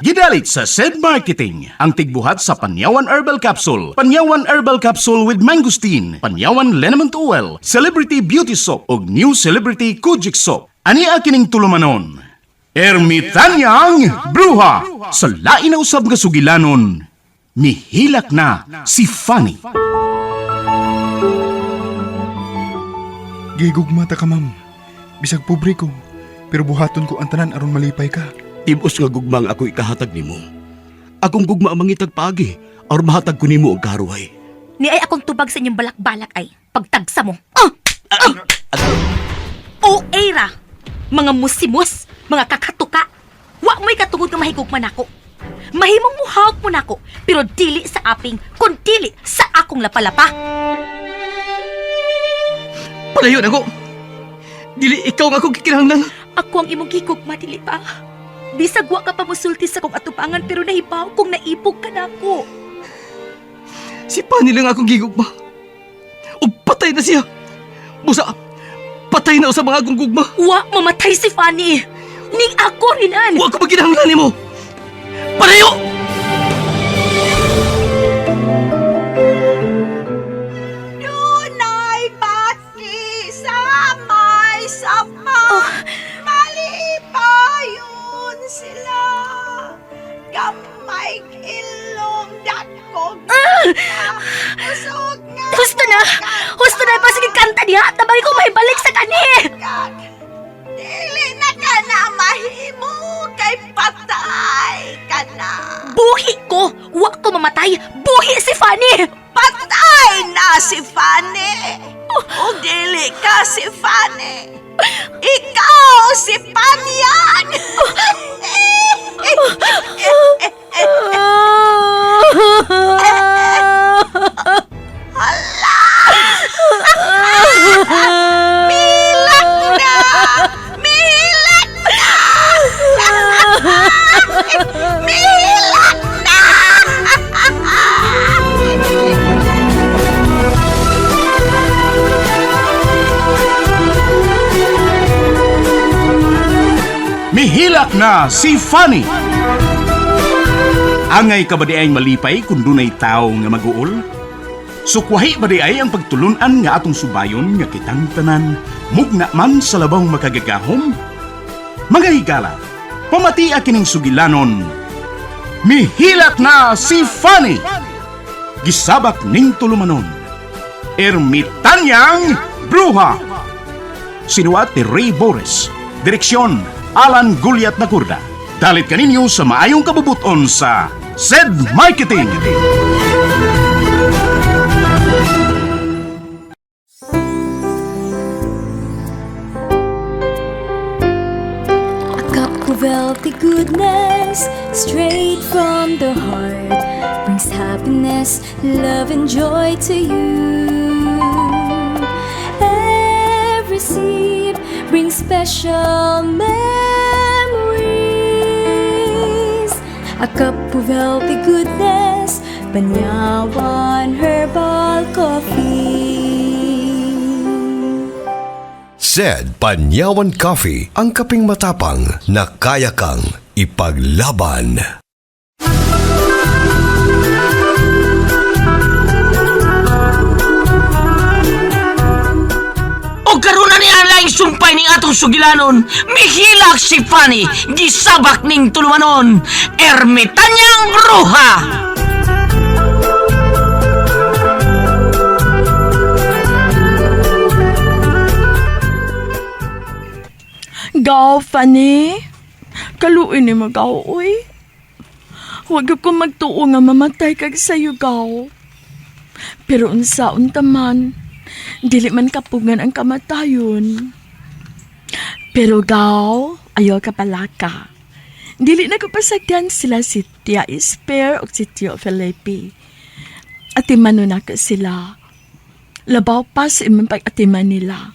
Gidalit sa SED Marketing, ang tigbuhat sa Panyawan Herbal Capsule, Panyawan Herbal Capsule with Mangosteen, Panyawan Liniment Oil, Celebrity Beauty Soap, ug New Celebrity Kojic Soap. Ani kining tulumanon? Ermitanyang Bruha! Sa lain na usab nga sugilanon, mihilak na si Fanny. Gigugma ta ka, ma'am. Bisag pobre ko, pero buhaton ko ang tanan aron malipay ka. Tibos nga gugma ang ako ikahatag nimo. Akong gugma ang mangitag paagi aron mahatag ko nimo ang karuhay. Ni ay akong tubag sa inyong balak-balak ay pagtagsa mo. Ah! Ah! O era, mga musimus, mga kakatuka. Wa mo'y katungod nga mahigugma nako. Mahimong muhawak mo nako, pero dili sa aping, kun dili sa akong lapalapa. Palayo na ko. Dili ikaw nga akong gikinahanglan. Ako ang imong gigugma, dili ba? Bisag wa ka pa musulti sa kong atubangan pero nahibaw kung naibog ka nako. Si Pani lang akong gigugma. Ug patay na siya. Busa, patay na sa mga akong gugma. Wa mamatay si Fanny. Ning ako rinan. Wa ko maginahanglan nimo. Palayo! Dunay bati sa may sapa. Malipayon sila. Gamay ilong dakog. Usog nga. Husto na! Husto na! Pasige kanta diha! Tabagi ko may balik sa kani! Kag, dili na ka na mahimo kay patay ka na. Buhi ko! Wa ko mamatay! Buhi si Fanny! Patay na si Fanny. O dili ka si Fanny. Ikaw si Panyag. Hala! Milak na! Milak na! Milak na! Mihilak na si Fanny. Angay ka ba di ay malipay kung dunay tao nga maguol? Sukwahi ba di ay ang pagtulunan nga atong subayon nga kitang tanan, mugna man sa labang makagagahom? Mga higala, pamatia kining sugilanon. Mihilak na si Fanny! Gisabak ning tulumanon. Ermitanyang Bruha! Sinuat ni Ray Boris. Direksyon, Alan Guliat Nakurda. Dalit kaninyo sa maayong kabubuton sa SED Marketing. A cup of healthy goodness, straight from the heart, brings happiness, love, and joy to you. Every sip brings special memories. A cup of healthy goodness, Panyawan Herbal Coffee. Said Panyawan Coffee, ang kaping matapang na kaya kang ipaglaban. O karon na ni ang sumpay ning atong sugilanon. Mihilak si Fanny, gisabak ning tulumanon. Ermitanyang Bruha! Gaw, Fanny. Kaluin ni mo, gaw, uy. Huwag ko magtuo nga mamatay kag sayo, gaw. Pero unsaon ta man, dili man kapugan ang kamatayon. Pero gaw, ayaw ka palaka. Dili na ko pasagdan sila si Tia Esper o si Tio Felipe. Atiman na ko sila. Labaw pa sa imong pag-atiman nila.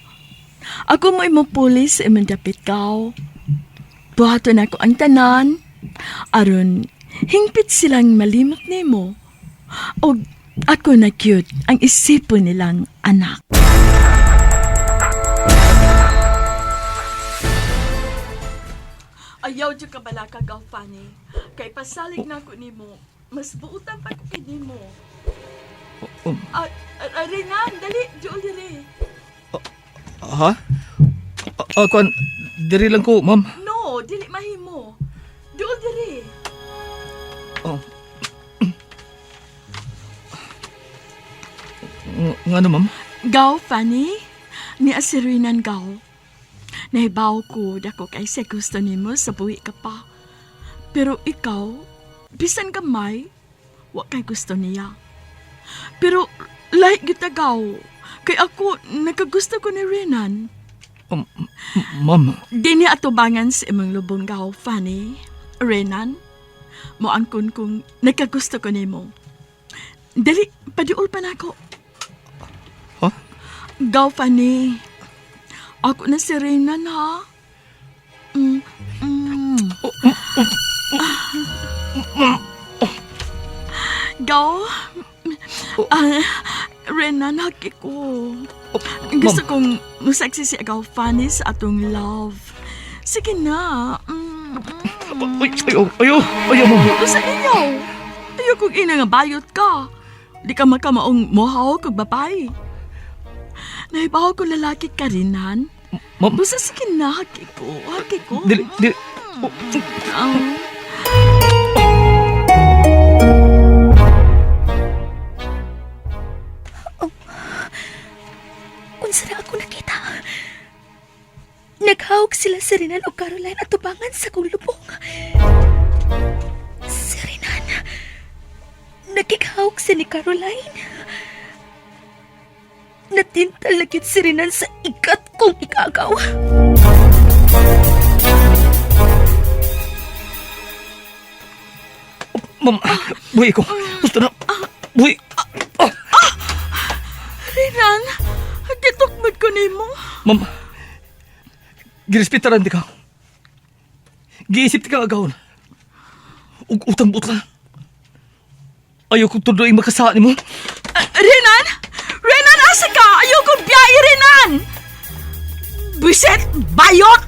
Ako mo imong pulis sa imong dapit kaw. Buhaton ako ang tanan. Aron, hingpit silang malimot nimo. Og ako na cute ang isipon nilang anak. Ayaw jud ka balaka gaw, Fanny. Kay pasalig na ko nimo. Mas buutan pa ko kay nimo. Ah, ah, Renan, dali, duol diri. Ha? Kuan, diri lang ko, ma'am. No, dili mahimo. Duol diri. Oh. Nga ano, ma'am? Gaw, Fanny. Ni si Renan gaw. Nahibaw ko dako kay sa gusto nimo sa buhi ka pa. Pero ikaw, bisan gamay, wa kay gusto niya. Pero lahi gyud ta gaw. Kay ako nakagusto ko ni Renan. Ma'am, Di niya atubangan sa imong lubong gaw, Fanny. Renan, moangkon kung nagkagusto ko nimo. Dali, padiul pa nako. Ha? Gaw, Fanny. Ako na si Renan, ha? Mm, mm. Gaw, ah, Renan, haki ko. Gusto kong musaksi si Agaw Fanny sa atong love. Sige na. Mm, mm. Ay, ayaw, ayaw, ayaw, ma'am. Sa inyo. Ayaw kong ina nga bayot ka. Di ka makamaong muhaw kog babae. Nahibaw ko lalaki ka rin, han. Ma'am. Basta sige na, haki ko. Haki ko. Dili, dili. Ah. Unsa na ako nakita? Naghawak sila si Renan o Caroline at tubangan sa kong lubong. Si Renan, nakikhawak si ni Caroline. Natintal na gyud si Renan sa ikat kong ikagaw. Ma'am, buhi ko. Gusto na. Buhi. Renan, gitukmod ko nimo. Ma'am, girespetaran di ka. Giisip ti ka agawon. Ug utang butla. Ayaw kong tuloy makasaan mo. Ah, Renan! Renan, asa ka? Ayaw kong biyahe, Renan! Biset! Bayot!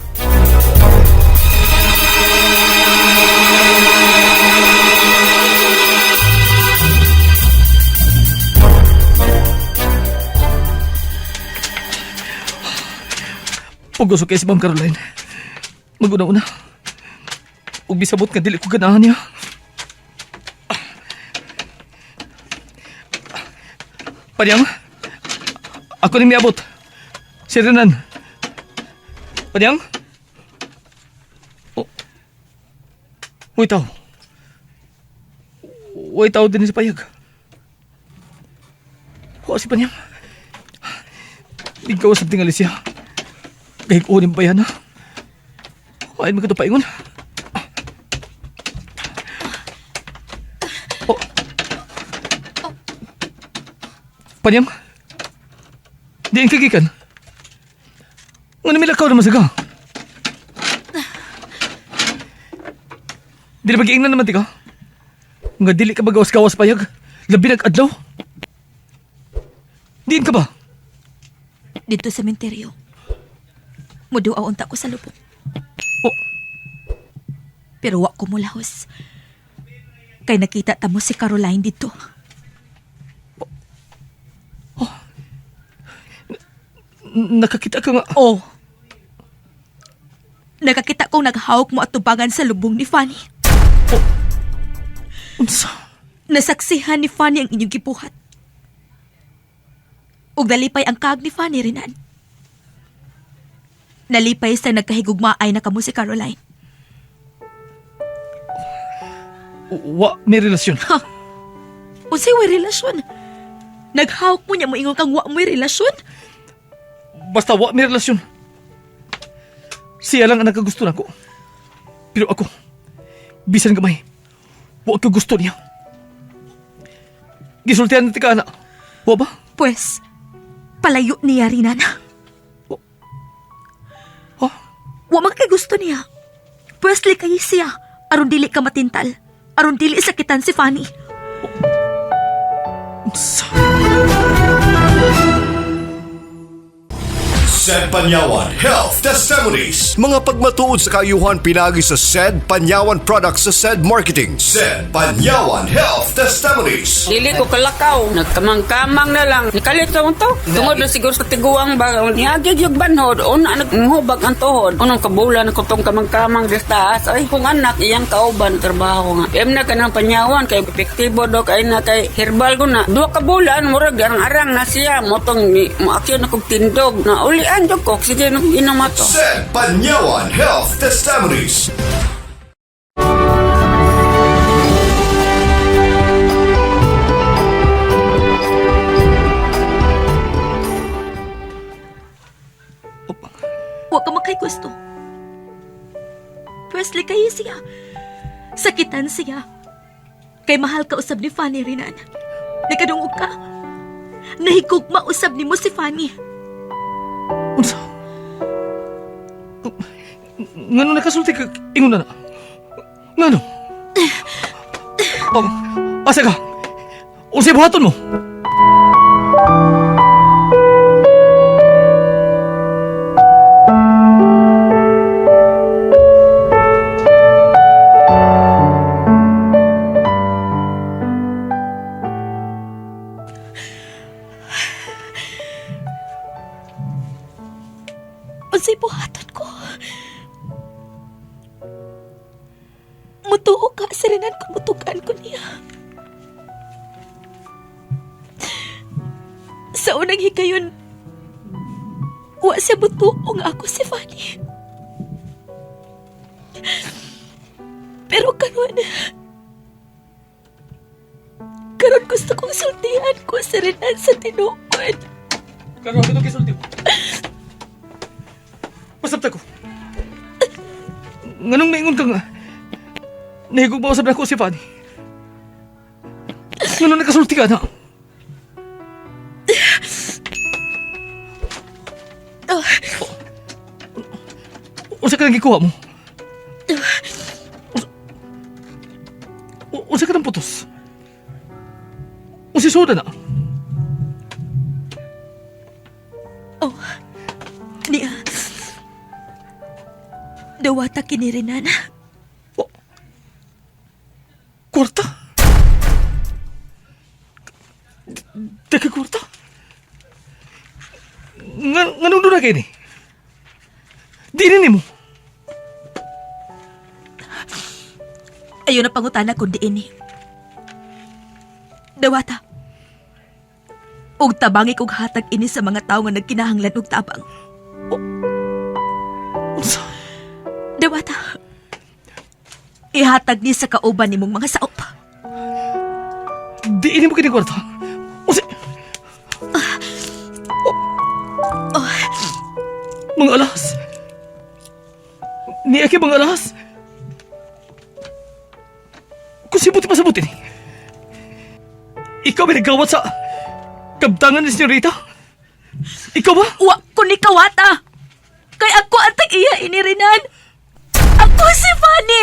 Pugos kay si Ma'am Caroline. Maguna-una. Ug bisabot nga dili ko ganahan niya. Panyang, ako ni miabot. Si Renan. Panyang? Oh. Uy, tao. Uy, tao din sa payag. Huwa si Panyang. Ikaw sa tingali siya. Kahit unin pa yan, ha? Ay, magkatupaingon. paingon. Oh. Panyang? Di ang kagikan. Nga namilakaw naman sa ka. Dili pag-iingnan naman, tika. Nga dili ka magawas-gawas payag. Labi nag-adlaw. Diin ka ba? Dito sa menteryo. Muduaw unta ko sa lubong. Oh. Pero wa ko mulahos. Kay nakita ta mo si Caroline dito. Nakakita ka nga. Oh. Nakakita kong naghawak mo at tubangan sa lubong ni Fanny. Unsa? Nasaksihan ni Fanny ang inyong gibuhat. Ug nalipay ang kag ni Fanny Renan. Nalipay sa nagkahigugmaay na kamo si Caroline. Wa, may relasyon. Unsay way relasyon? Naghawak mo niya mo ingon kang wa mo'y relasyon? Basta wa may relasyon. Siya lang ang nagkagusto nako. Pero ako, bisan gamay, wa ko gusto niya. Gisultihan na ka, anak. Wa ba? Pwes, palayo niya Renan. Oh. Wa man kay gusto niya. Pwes likay siya aron dili ka matintal. Aron dili sakitan si Fanny. Unsa? Said Panyawan Health Testimonies. Mga pagmatuod sa kaayuhan pinagi sa Said Panyawan Products sa Said Marketing. Said Panyawan Health Testimonies. Dili ko kalakaw, nagkamang-kamang na lang. Nikalito mo to. Tungod na siguro sa tiguang ba, niagig yung banhod, una naghubag ang tuhod. Unang kabulan ko tong kamang-kamang des taas. Ay, kung anak, iyang kauban, trabaho nga. Em na ka ng panyawan, kay epektibo do, kay na kay herbal ko na. Duha ka bulan, murag, arang-arang na siya. Motong, moakyo na kog tindog. Na ulian jud ko, sige na kong inom ato. Said Panyawan Health Testimonies. Wa ka makay gusto. Presley kayo siya. Sakitan siya. Kay mahal ka usab ni Fanny Rinan. Nakadungog ka. Nahigugma usab nimo si Fanny. Unsa? Ngano nakasulti ka ingon na na? Ngano? Oh, asa ka? Unsay buhaton mo? Unsay buhaton ko? Mutuo ka si Renan kung mutukan ko niya. Sa unang higayon, wa siya mutuo nga ako si Fanny. Pero karon, karon gusto kong sultihan ko si Renan sa tinuod. Karon ako gisulti mo. Pasabta ko. Nganong naingon ka nga? Nahigugma usab nako si Fanny. Nganong nakasulti ka na? Unsa ka nang gikuha mo? Unsa ka nang putos? Unsa soda na? Oh, niya. Dawata kini Renan. Oh. Kwarta? Teka, kwarta? Nganong doon na kayo ni? Di ni mo. Ayaw na pangutana kundi ini. Dawata. Og tabangi kog hatag ini sa mga tawo nga nagkinahanglan og tabang. Unsa? Dawata. Ihatag ni sa kauban nimong mga saop. Di ini mo kini kwarta. Unsa? Oh, Mga alas. Niya kay mga alas. Kung sibuti pa sa buti ni. Ikaw ba nagkawat sa kabtangan ni Senyorita? Ikaw ba? Wa ko ni kawata. Kay ako ang tag-iya ini Renan. Ako si Fanny.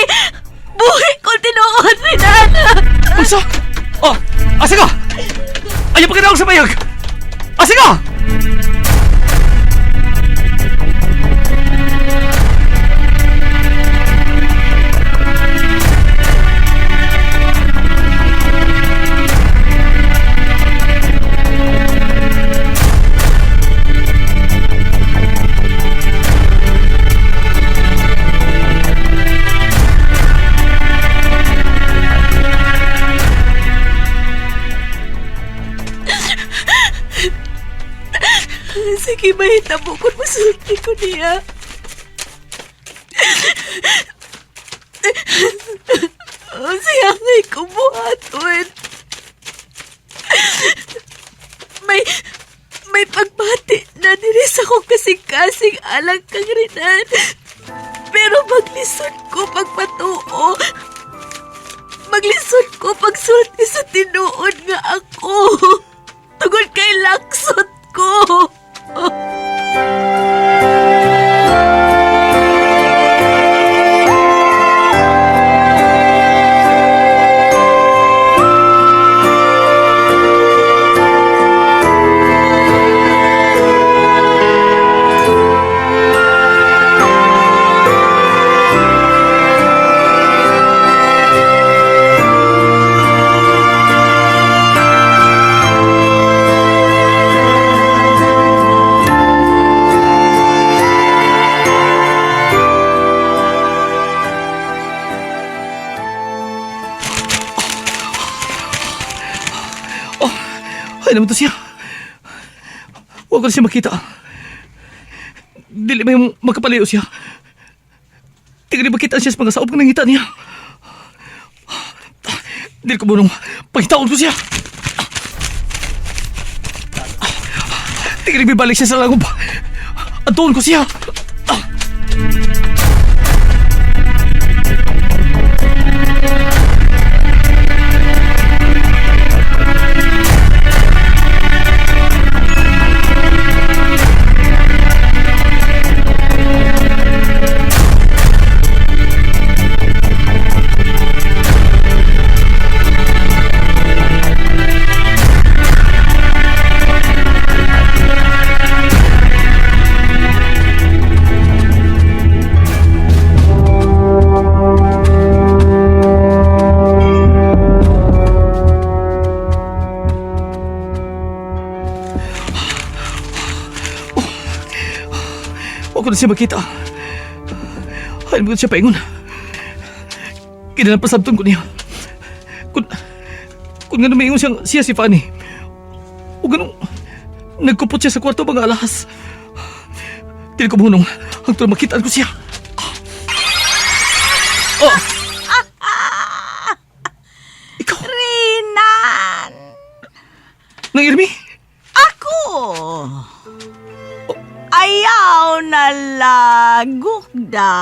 Buhi ko tinuod Renan. Unsa? Oh, asa ka? Ayaw pa kita sa bayag. Asa ka? Sige, mahitabo ko masulti ko niya. Siya nga'y kumuhaton. May pagbati na diri sa akong kasing-kasing alang kang Renan. Pero maglisod ko pagpatuo. Maglisod ko pagsulti sa tinuod nga ako. Tungod kay laksot ko. Hay naman to siya. Huwag ko na siya makita. Dili ba yung magkapalayo siya? Tingnan makita siya sa mga saob nga nangita niya. Dili ko bunong pangitaon ko siya. Tingnan balik siya sa langob. Adtuon ko siya. Huwag ko na siya makita. Hay mo siya paingon. Kinalang pasabton ko niya. Kung nga maingon siyang siya si Fanny. O ganun, nagkupot siya sa kwarto mga alahas. Dili ko bunong, hangtod makitaan ko siya. Oh! Ikaw, Rinan! nang Irmi? Ako! Ayaw na lagukda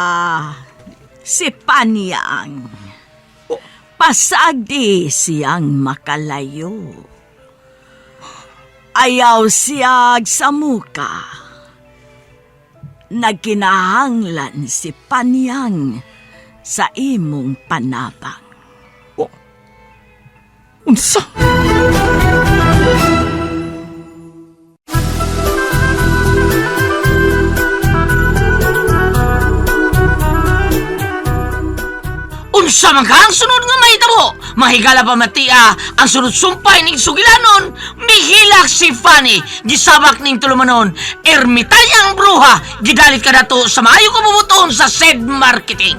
si Panyang. Pasagdi siyang makalayo. Ayaw siyag sa muka. Nagkinahanglan si Panyang sa imong panabang. Oh. Unsa? Unsa man ka ang sunod nga mahitabo? Mahigala pa matia ang sunod sumpay ning sugilanon, mihilak si Fanny, gisabak ning tulumanon, ermitanyang bruha, gidalit ka dato sa maayo kabubuton sa said marketing.